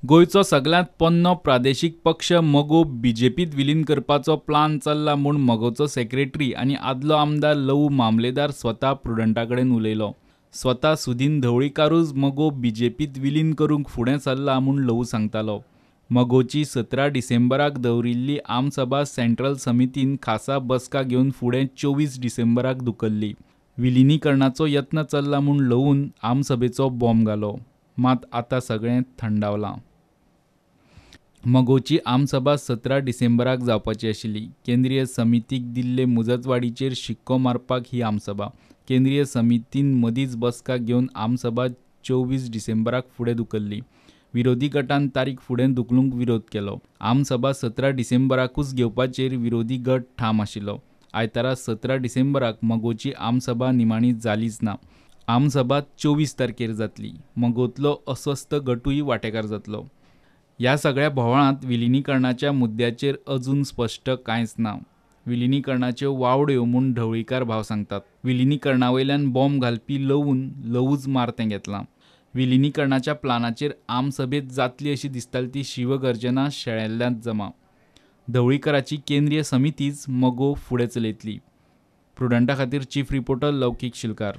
गोंयचो सगल्यांत पोन्नो प्रादेशीक पक्ष मगो बीजेपींत विलीन करपाचो प्लान चल्ला म्हूण मगोचो सेक्रेटरी आनी आदलो आमदार लवू मामलेदार स्वता प्रुडंटा कडेन उलयलो. स्वता सुदिन ढवळीकारूच मगो बीजेपींत विलीन करूंक फुडें सरला म्हूण लवू सांगतालो. मगोची 17 डिसेंबराक दवरिल्ली आमसभा सेंट्रल समितीन खासा बसका घेवन फुडें 24 डिसेंबराक धुकल्ली. विलिनीकरणाचो यत्न चल्ला म्हूण लवून आमसभेचो बॉम्ब घालो. मात आतां सगळें थंडावलां. मगोची आमसभा 17 डिसेंबराक जावपाची आशिल्ली. केंद्रीय समितीक दिल्ले मुजतवाडीचेर शिक्को मारपाक ही आमसभा. केंद्रीय समितीन मदींच बसका घेवन आमसभा 24 डिसेंबराक फुडें धुकल्ली. विरोधी गटान तारीख फुडें धुकलूंक विरोध केलो. आमसभा 17 डिसेंबराकूच घेवपाचेर विरोधी गट ठाम आशिल्लो. आयतारा 17 डिसेंबराक मगोची आमसभा निमाणी जालीच ना. आमसभा 24 तारखेर जातली. मगोंतलो अस्वस्थ गटूय वांटेकार जातलो. ह्या सगळ्या बोवाळांत विलिनीकरणाच्या मुद्द्याचेर अजून स्पश्ट कांयच ना. विलिनीकरणाच्यो वावड्यो म्हूण ढवळीकार भाव सांगतात. विलिनीकरणा वयल्यान बॉम्ब घालपी लवून लवूच मारतें घेतलां. विलिनीकरणाच्या प्लानाचेर आमसभेंत जातली अशी दिसताली ती शिवगर्जना शेळेल्ल्यांत जमा. ढवळीकराची केंद्रीय समितीच मगो फुडें चलयतली. प्रुडंटा खातीर चीफ रिपोर्टर लौकीक शिलकार.